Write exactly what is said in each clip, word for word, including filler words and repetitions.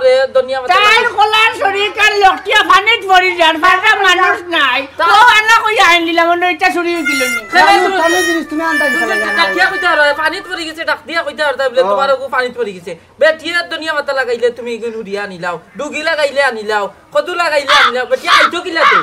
রে, দুনিয়া মাথা তার লাগে। কলার শরীর কার লকটিয়া পানিত পড়ি যার, পাররা মানুষ নাই। তা- ও আনা কই আইন দিলাম, অন্য ইটা চুরি হয়ে গেল নি। কেনে তাহলে তুমি, তাহলে জিনিস তুমি আনতা কিতা তুমি লাগে? ডাকিয়া কইতা পারো, পানিত পড়ি গেছে, ডাক দিয়া কইতা পারো, বলে ও। তোমার ওগু পানিত পড়ি গেছে। বেটিয়ে দুনিয়া মাথা লাগাইলে তুমি এগুন উড়িয়া আনিলাও, ডুগি লাগাইলে আনিলাও, কদু লাগাইলে আনিলাও, বেটিয়ে আইতো কিলা তো?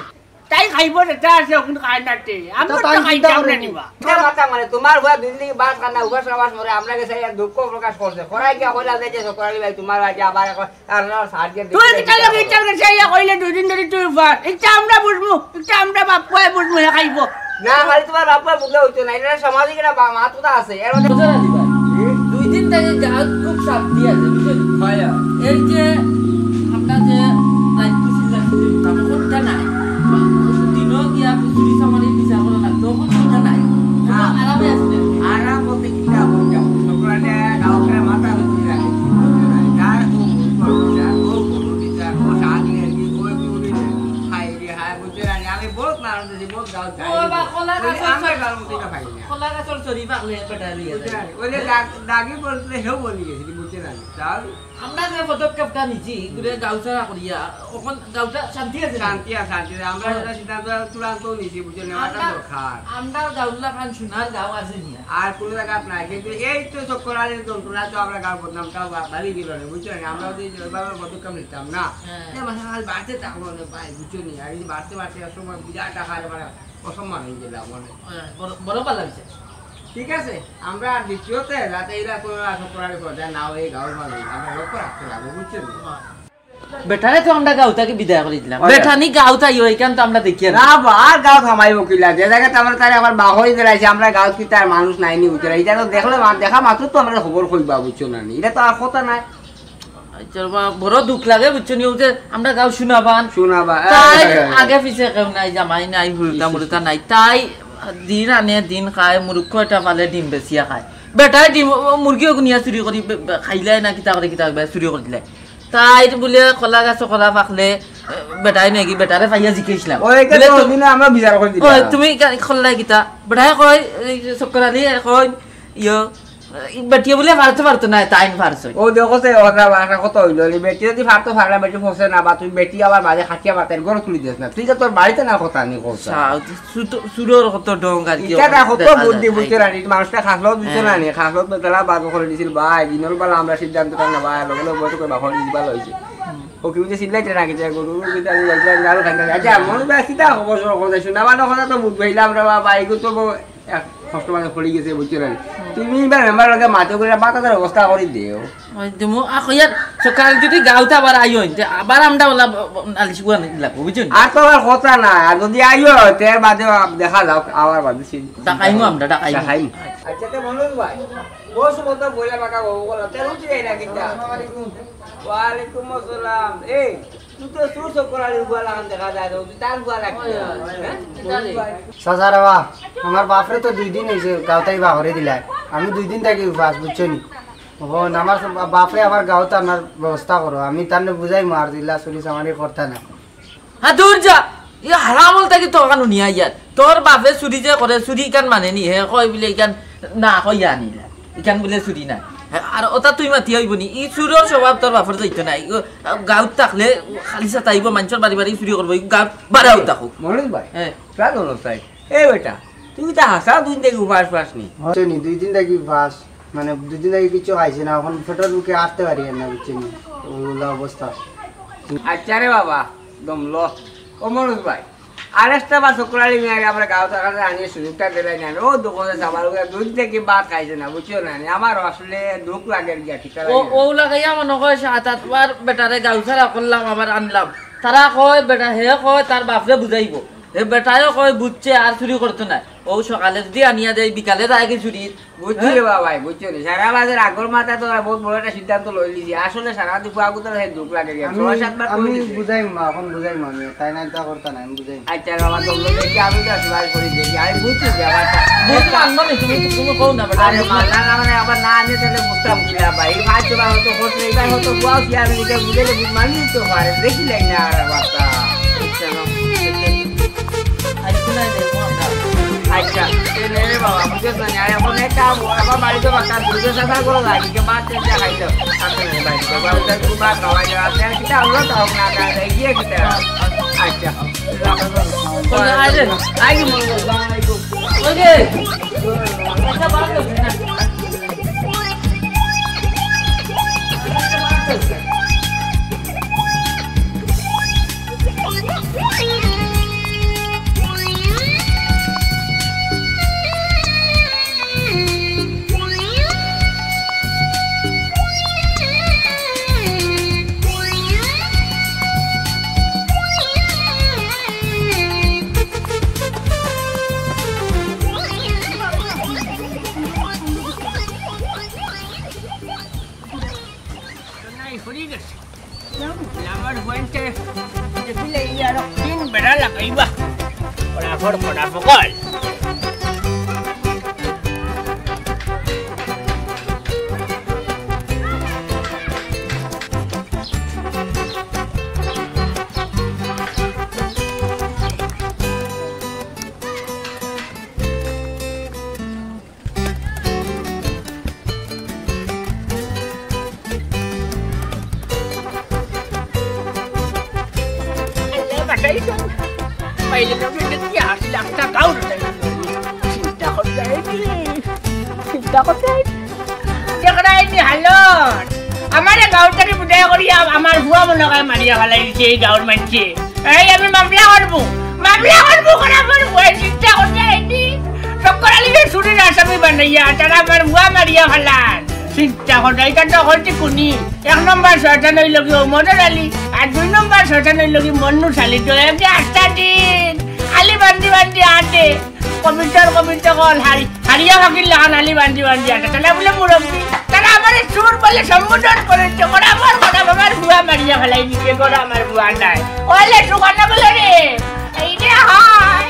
তাই খাইব যেটা আছে, এখন খায় না তে। আমরা তো তাই খাই চিন্তা আমরা করিনি। নিবা। এটা কথা মানে, তোমার বুয়া দুই দিন বাস খানা, উপাস নামাজ পড়ে, আমরা গেছে এক দুঃখ প্রকাশ করছে। করাই গিয়া কইলা যে, যে করালি ভাই, তোমার ভাই যে আবার এখন আর না, সার দিয়ে তুই দেখতে কিতা লাগে, দেখতে ইচ্ছা করে সেই কইলে দুই দিন ধরে তুই উপাস। ইচ্ছা আমরা বুঝবো, ইচ্ছা আমরা বাপ কয়ে বুঝবো, হে খাইব। না, খালি তোমার বাপ মা বুঝলে হইতো না। এটা সামাজিক একটা বা-, মাত কথা আছে। এর মধ্যে বুঝো না দিবা? হুম? দুই দিন থেকে গাঁত খুব শান্তি আছে, বুঝছো নি? হয়, হয়। এই যে আমরা যে রাইত চিল্লা চিল্লি করতাম, ওটা নাই। দিনও গিয়া চুরি চামারি বিচার করা লাগতো, ওখানে ওটা নাই। হ্যাঁ। আরামে আছে। আরাম বলতে কি না বলতে? সকালে কাউকে মাথা ঘুরে লাগে। যার খুব ভুল করছে, আর ও কোনো বিচার, ও শান্তি আর কি, ও একটু উঠে যায়। হায় রে হায়, বুঝছো না? আমি বহুত মানুষ দেখছি, বহুত গাঁও যাই। ও বা কলা ওই গাছর আমরা চর-, গাঁওর মধ্যে এটা পাই না। কলা গাছর চরি পাকলে বেটা লইয়া বুঝছো যায়। না? ওই যে দাগ-, দাগি পড়লে হেও বলি গেছে, বুঝছো না? তাও আমরা যে পদক্ষেপটা নিছি, ঘুরে গাঁও ছাড়া করিয়া, এখন গাঁওটা শান্তি আছে না? শান্তি আছে, শান্তি আছে। আমরা হ্যাঁ। একটা সিদ্ধান্ত চূড়ান্ত নিছি, বুঝছো না? আমরা, একটা দরকার। আমরা গাঁওর লাখান সোনার গাঁও আছে নি? আর কোনো জায়গা নাই, কিন্তু এই তো চক্কর আলীর যন্ত্রণা তো আমরা গাঁওর বদনামটা বা-, বাড়িয়ে দিল না, বুঝছো না? আমরা যদি ওইভাবে পদক্ষেপ নিতাম না, হ্যাঁ। এ মানে খালি বাড়তে থাকলো না ভাই, বুঝছো নি? আর এই যে বাড়তে বাড়তে এক সময় বিরাট আকারে মানে অসম্মান হয়ে গেলাম মানে। হ্যাঁ, বড়, বড় পালা হয়েছে। ঠিক আছে, আমরা দ্বিতীয়তে যাতে এরা কোনো চক্কর আলীর পর্যায়ে না হয়ে গাঁওর মানুষ, আমরা লক্ষ্য রাখতে লাগবো, বুঝছো নি? হ্যাঁ। বেটারে তো আমরা গাঁও থাকি বিদায় করে দিলাম। হয়। বেটানি গাঁও থাকি ওইখান তো আমরা দেখি না। না বা, আর গাঁও থামাইব কিলা? যে জায়গাতে আমরা তারে আবার বাহরি দিলাইছি, আমরা গাঁও কি তার মানুষ নাইনি, বুঝছো না? এটা তো দেখলে মা-, দেখা মাত্র তো আমরা খবর কইবা, বুঝছো না নি? এটা তো আর কথা নাই। আচ্ছা বাবা, বড় দুঃখ লাগে, বুঝছো নি? ও যে আমরা গাঁও শোনাবান। শোনাবা, তাই হ্যাঁ, হ্যাঁ, হ্যাঁ। আগে পিছে কেউ নাই, জামাই নাই, হুরুতা ইস, ইস, মুরুতা ইস। নাই। তাই দিন আনে, দিন খায়, মুরুক্ষ এটা পালে ডিম বেচিয়া খায়। বেটায় ডিম, ও মুরগি ওগুনিয়া চুরি করি বে-, বে-, খাইলে না, কিতা করে, কিতা করে চুরি করি দিলে। তাইর বুলে কলা গাছো কলা পাকলে, এ, বেটায় ম্যাগি বেটারে পাইয়া জিকাইছলাম। ওই একে বুলে তো তো, দিনে আমরা বিচার করে দিলাম। ওই তুমি কা-, করলাই কিতা? বেটায় কয়, এই যে চক্কর আলী কয়, ইয়ো, এই বেটিয়ে বুলে পারতো পারতো না, তাইন পারছইন। ও দেখো সে ওরা বাসা কত হইলো, এই বেটি যদি পারতো পারে না, বেটি ফসে না, বা তুই বেটি আবার মাঝে খাটিয়া মারতে ঘর তুলি দিস না। তুই তো তোর বাড়িতে না কথা নি কথা। সা-, চুরর কত ঢং আর কি, ইটা না কত দেখা বুদ্ধি যায়। বুঝছো না, এই মানুষটা খাসলত বুঝছো না হ্যাঁ। নি, খাসলত বেতালা বাদ করে দিছিল, ভাই, দিনর বেলা আমরা সিদ্ধান্ত না, ভাই, লগে লগে বসে করে বাপর দিবা লইছে। হুম। ও কি বুঝে সিদ্ধান্ত রাখি যায়, গরু, গরু, গরু, গরু, গরু, গরু, গরু, গরু, গরু, মনে হয় কিতা খবর সবর কথা, শোনা বানো কথা তো বুঝ পাইলাম রে বাবা, এগু তো ব-, এক কষ্ট মানে পড়ি গেছে, বুঝছো না নি? হুম। তুমি এবার মেম্বার লগে মাতে করে বাতাসের ব্যবস্থা করে দিও। ওই দিমু, আ, কইয়ার, সকাল যদি গাঁওত আবার আইও, তে আবার আমরা ওলা ব-, ব-, নালিশ গুয়া লাগবো, বুঝছো নি? আর তো আর কথা না, আর যদি আইও, তে বাদে আ-, দেখা যাও, আবার বাদে সি-, ডাকাইমু আমরা, ডাকাইমু। ডাকাইমু। আচ্ছা, তে মনোজ ভাই, বস মতো বইলা বাঁকা বাবু বলো, তে রুটি খাই না কিতা? আসসালামু আলাইকুম। ওয়ালাইকুম আসসালাম। এই, তুই তো সুর সব করার গুয়া লাগান দেখা যায়, তুই তার গুয়া লাগি। ওই, ওই, ওই। হ্যাঁ? কিতা রে? চাচা রে বা, আমার বাপরে তো দুই দিন হইছে গাঁওত থাকি বাহরে দিলায়। আমি দুই দিন থাকি উপাস, বুঝছো নি? ও, আমার বা-, বাপরে আমার গাঁওত আনার ব্যবস্থা করো, আমি তারে বুঝাইমু আর দিলা চুরি চামারি করতা না। হ্যাঁ, দূর যা। ই হারাম হল থাকি তো কানো নিয়া ইয়ার। তোর বাপে চুরি যে করে, চুরি ইখান মানে নি, হে কয় বুলে ইখান না কইয়া আনিলা। ইখান বুলে চুরি না। হে, আর ওটা তুই মাতি হইব নি? ই চুরর স্বভাব তোর বাপর যাইতো না। ই, ও, গাঁওত থাকলে খালি সাতাইব, মানষর বাড়ি বাড়ি চুরি করব। ই গাঁওত বাড়াও থাকো। মনোজ ভাই, হ্যাঁ। প্রাণ হলো তাই। এ বেটা, তুই তো হাসা দুই দিন থাকি উপাস পাস নি। হচ্ছে নি, দুই দিন থাকি উপাস। মানে, দুই দিন থাকি কিচ্ছু খাইছি না, এখন পেটর ভুকে আটতে পারি না, বুঝছো নি? ওলা অবস্থা। আচ্ছা রে বাবা, দম ল। ও মনোজ ভাই, আর একটা বার চক্কর আলী মিয়ারে আমরা গাঁওত থাকাতে আনিয়ে সুযোগটা দিলাই না। ও দোকানে যাবার ওখানে দুই দিন থাকি ভাত খাইছে না, বুঝছো না নি? আমার আসলে দুঃখ লাগে গিয়া, ঠিক ও, লাগে। ও লাগাইয়া মনে কয় সাত আট বার বেটারে গাঁও ছাড়া করলাম, আবার আনলাম। তারা কয়, বেটা, হে কয়, তার বাপরে বুঝাইব। হে বেটায়ও কয়, বুঝছে, আর চুরি করতো না। ও সকালে যদি আনিয়া দেয়, বিকালে যায় কি চুরি? বুঝছি রে বাবা, বুঝছো নি? সারা বাজার আগর মাথা তো বহুত বড় একটা সিদ্ধান্ত লই লিছি। আসলে সারা দিন ফুয়া গুতার হে দুঃখ লাগে গেছে। আমি, ছয় সাত বার আমি কই দিছি। বুঝাইমু, এখন বুঝাইমু আমি। তাই না, এটা করতা না, আমি বুঝাইমু। আচ্ছা বাবা, তোমরা দেখি আমি তো আসলে আর করি দেখি। আমি বুঝছি ব্যাপারটা। বুঝ মানবো নি, তুমি তো কোনো কও না, বেটা। আরে মানলা না মানে আবার না আনে তাহলে বুঝতাম কি না ভাই? এই ভাই তো হয়তো খোঁজ নেই, ভাই হয়তো বুয়াও কি আর এটা বুঝাইলে বুঝ মানি তো পারে। দেখি লাই না আর বাচ্চা। আজকে না দেখো আমরা। আচ্ছা, এ নে রে বাবা, বুঝছস না? আর এখন এক কাম কর, আমার বাড়িত বাক্কা দুধ চা করে লাগি, কে মাছ তেল দিয়া খাইতো। আচ্ছা, নে বাড়িত, বাবা, ওটা একটু ভাত খাওয়াই দাও। আচ্ছা, আর কিতা হলো তো, না, না, না, গিয়ে কিতা? আচ্ছা। আরে, আগে মনে করো, আসসালামু আলাইকুম। ওই যে, আচ্ছা, ভালো আছেন না? নাই, ফুরি গেছে। আমার বইনতে দেখিলে ই আরো তিন বেড়া লাগাইবা। ফটাফট, ফটাফট। আল্লাহ বাঁচাইছইন। পাইলে তো ফিরে কি আসলে একটা গাউর চিন্তা করতে হয় কি? চিন্তা করতে হয়। দেখরায়নি হালত। আমারে গাউর থাকি বিদায় করিয়া আমার ফুয়া মনে কয় মারিয়া ফালাই দিছে এই গাউর মানষে। এই আমি মামলা করমু, মামলা করমু, করা করমু, এই চিন্তা করতে হয়নি। চক্কর আলীরে চুরির আসামি বানাইয়া তারা আমার ফুয়া মারিয়া ফালার। চিন্তা করতে, ইটা তো হইতে কুনি। এক নম্বর শয়তান অইল গি ও মদন আলী, আর দুই নম্বর শয়তান অইল গি মন্নু সালি। তো এক যে আটটা দিন আলি বান্দি বান্দি আটে। কবিতর কবিত কল হারি-, হারিয়া পাখির লাখান আলি বান্দি বান্দি আটে। তারা বুলে মুরব্বি, তারা আমারে চুর বলে সম্বোধন করেছে। ওরা আমার, ওরা আমার ফুয়া মারিয়া ফালাই দিছে, ওরা আমার ফুয়া নাই। ওলে সুখানা বলে রে, এই রে হায়।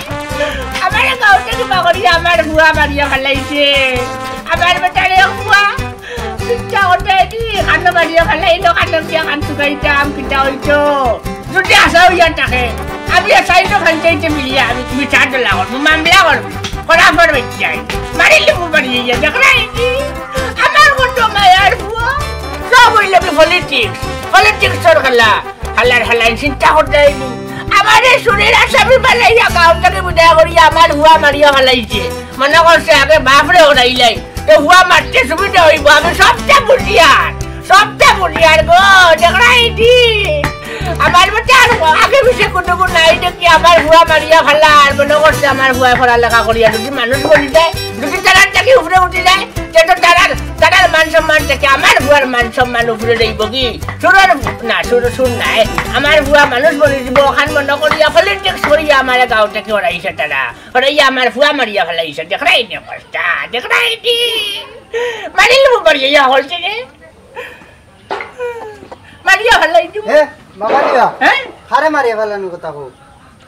আমারে গাউতে কিবা করি আমার ফুয়া মারিয়া ফালাইছে। আমার বেটারে ফুয়া। চিন্তা করতে এটি কান্দ মারিয়া ফালাইলো, কান্দ দিয়া কান শুকাইতাম, কিতা হইতো? যদি আশা হইয়া থাকে, আমি আসাই তো খাইতে মিলিয়া আমি বিচার দিলা করবো, মামলা করবো, করা পড়বে চাই। মারিলে মু মারিয়ে গিয়া, দেখরায়নি? আমার কত মায়ার ফুয়া। সব হইল কি পলিটিক্স, পলিটিক্সর খেলা। হালার হালাই চিন্তা করতে হয়নি। আমারে চুরির আসামি বানাইয়া গাউর থাকি বিদায় করিয়া আমার ফুয়া মারিয়া ফালাইছে। মনে করছে আগে বাপরে ওরাইলাই। তো ফুয়া মারতে সুবিধা হইব, আমি সবটা বুঝিয়ার, সবটা বুঝিয়ার গো, দেখরায়নি? আমার মতে আর আগে পিছে কোনো গুণ নাই দেখি আমার ফুয়া মারিয়া ফালার, মনে করছে আমার ফুয়া পড়ালেখা করিয়া যদি মানুষ বনি যায়, যদি তারার থাকি উপরে উঠি যায়, তে তো তারার, তারার মান সম্মান থেকে আমার ফুয়ার মান সম্মান উপরে যাইব কি? চুরর, না, চুর, চুর নাই। আমার ফুয়া মানুষ বনি দিব, ওখান মনে করিয়া পলিটিক্স করিয়া আমার গাউ থাকি ওরাইছে তারা। ওরাইয়া আমার ফুয়া মারিয়া ফালাইছে, দেখরায়নি অবস্থা, দেখরায়নি? মারিল মু মারিয়া ইয়া হলছে রে। মারিয়া ফালাই দিব। এ, বাবা দিয়া। হ্যাঁ? হারে মারিয়া ফালানোর কথা কও।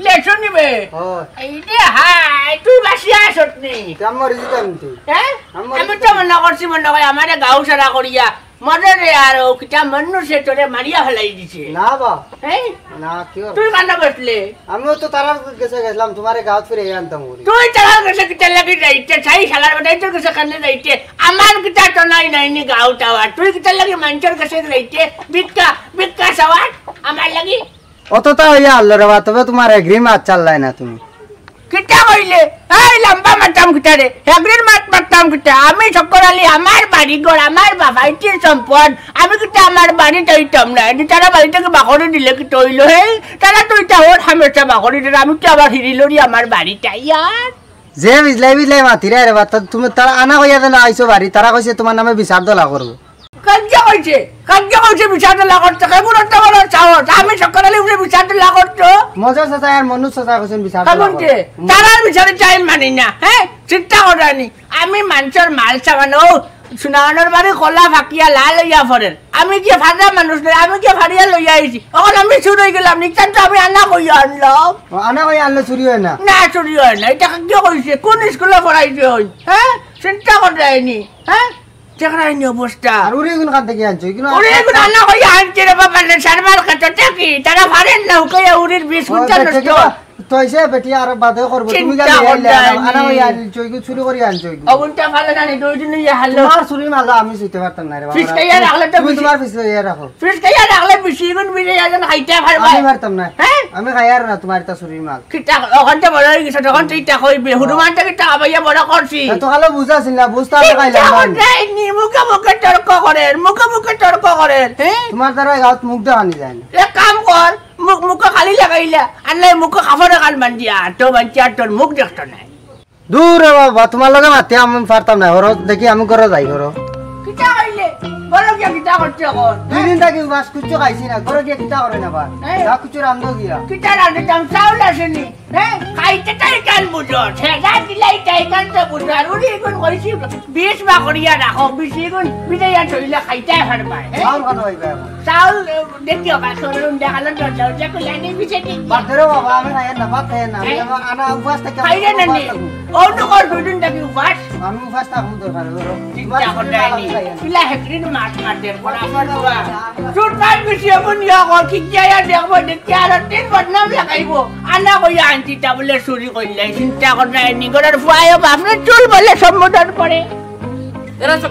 লেচু নিবে। ও। এই রে হায়, তুই বাঁচিয়া আছত নি? তে আমি মরি যেতাম নি। হ্যাঁ? আমি মরি আমি তো যেতাম। মনে করছি, মনে হয় আমারে গাউ সারা করিয়া, মরে রে আর ও কিতা মানুষে তোরে মারিয়া ফালাই দিছে। না বা। হ্যাঁ? না, কি ওর? তুই কান্না বসলে? আমিও তো তারার গেছে গেছিলাম, তোমারে গাউত ফিরে আনতাম করি। তুই তারার গেছে কিতা লাগি যাইতে? চাই শালার বেটাই তোর গেছে কান্না যাইতে। আমার কিতা তো নাই, নাই নি গাউ টাওয়ার। তুই কিতা লাগি মানষর গেছে যাইতে? ভিক্ষা, ভিক্ষা চাওয়ার আমার লাগি? অতটা হইয়া আনলো রে বা, তবে তোমার এগ্রি মাছ চাল্লাই না তুমি। কিতা কইলে? এই লম্বা মারতাম কিতা রে? হেগরির মাত মারতাম কিতা? আমি চক্কর আলী, আমার বাড়ি ঘর, আমার বাফাইতির সম্পদ। আমি কিতা আমার বাড়ি তৈতাম না? এদি তারা বাড়ি থাকি বাকরি দিলে কিতা অইলো? হেই, তারা তো ইতা ওর হামেশা বাকরি দিলে, আমি তো আবার হিরি লড়ি আমার বাড়িটা ইয়ার। যে বিজলাই বিজলাই মাতিরা রে বা, তা তুমি তারা আনা কইয়া দেন আইছো বাড়ি, তারা কইছে তোমার নামে বিচার দলা করবো। কাজ্জা কইছে, কাজ্জা কইছে বিচার দলা করতো, কেমন অত বড় সাহস? আমি চক্কর আলী উপরে বিচার দলা করতো। মজা চাচা আর মনোজ চাচা কইছেন বিচার দলা করতো। হুম। তারার বিচারে টাইম মানি না, হ্যাঁ? চিন্তা করানি। আমি মানষর মাল সামান, ও, সুনাওয়ানোর বাড়ি কলা ফাকিয়া লাল হইয়া পড়ের। আমি কি ফাড়া মানুষ নই, আমি কি ফাড়িয়া লইয়া আইছি? এখন আমি চুর হয়ে গেলাম, নিকটান তো আমি আনা কইয়া আনলাম। ও, আনা কইয়া আনলে চুরি হয় না? না, চুরি হয় না। এটা কে কইছে? কোন স্কুলে পড়াইছে ওই? হ্যাঁ? চিন্তা করানি, হ্যাঁ? দেখরায়নি অবস্থা। আর উড়ি এগুন কান থেকে আনছো? এগুন ওরে এগুন আনা কইয়া আনছে রে বাবা, রে সারবার কাছে দেখি। তারা ফারেন না, হুকাইয়া উড়ির বিষ ও, হুনতে দেখে নষ্ট। কিবা তো অইছে বেটি, আর বাদে করবো। তুমি চিন্তা গালি করো আইলে, না, আনা, আনা ওই নি। আনছো, ইগু চুরি করি আনছো, ইগু। অগুনটা ফালে না নি, দুই দিন ইয়া হারলো। তোমার চুরির মাল আমি চুইতে পারতাম না রে বাবা। ফিসকাইয়া রাখলে তো তুমি ফিস- তোমার ফিসকাইয়া রাখো। ফিসকাইয়া রাখলে বেশি গুণ বিলে একজন খাইতে পারবা। আমি পারতাম না। হ্যাঁ? আমি খাইয়ার না তোমার ইতা চুরির মাল। কিতা, অখন তো বড় অই গেছো, তখন তো ইতা কইবে। হুরুমান তো কিতা খাবাইয়া বড় করছি। এত কালো বুঝা ছিল না, বুঝতে আমি খাইলাম না। চিন্তা করো না নি, মুখে মুখে তর্ক করের, মুখে মুখে তর্ক করের, হ্যাঁ? তোমার দ্বারা গাঁত মুখ দেখানি যায় না। এক কাম কর, মুখ, মুখো খালি লাগাইলা, আর নাই মুখো কাপড় এখান বান্ধিয়া, আর তো বান্ধিয়া আর তোর মুখ দেখতো নাই। দূর রে বাবা, তোমার লগে মাতি আমি পারতাম না। হরো দেখি আমি ঘরো যাই, হরো। কিতা কইলে? বলো গিয়া কিতা করছে অখন? দুই দিন থাকি উপাস, কিচ্ছু খাইছি না। ঘরো গিয়া কিতা করে না বা? হ্যাঁ। যা কিচ্ছু রান্ধো গিয়া। কিতা রান্ধতাম? চাউল আছে নি? হ্যাঁ? খাইতে তাই কান বুঝো। ছেদা দিলাই তাই কান তো বুঝো। আর উনি এখন কইছি, বিশ বা করিয়া রাখো, বিশ এখন বিদাইয়া থইলে খাইতে পারবা, হ্যাঁ? চাউল কত হইবে এখন? চাউল, এ, দেখিও, বা, সরুন দেখালো, দরজা উঠে খুলে আনি, বিছে ঠিক। বাদ দে রে বাবা, আমি খাই না, ভাত খাই না। আমি হ্যাঁ? আমার আনা উপাস থাকি খাইলে না নি? উপাস থাকি। ও তো কর দুদিন থাকি উপাস। আমি উপাস থাকবো দরকার হলে। চিন্তা করতে নাই নি। কিলা হেকড়ির মাছ মারতে, বরাবর দোয়া। চুরপাত বেশি এমন ইয়া কর, কি গিয়া ইয়া দেখবো, দেখি আর তিন বদনাম লাগাইবো। আনা কইয়া আনছি, তা বলে চুরি করলে, চিন্তা করতে নাই নি। ঘরের ফুয়াইও বাপরে চুল বলে সম্বোধন করে। এরা সব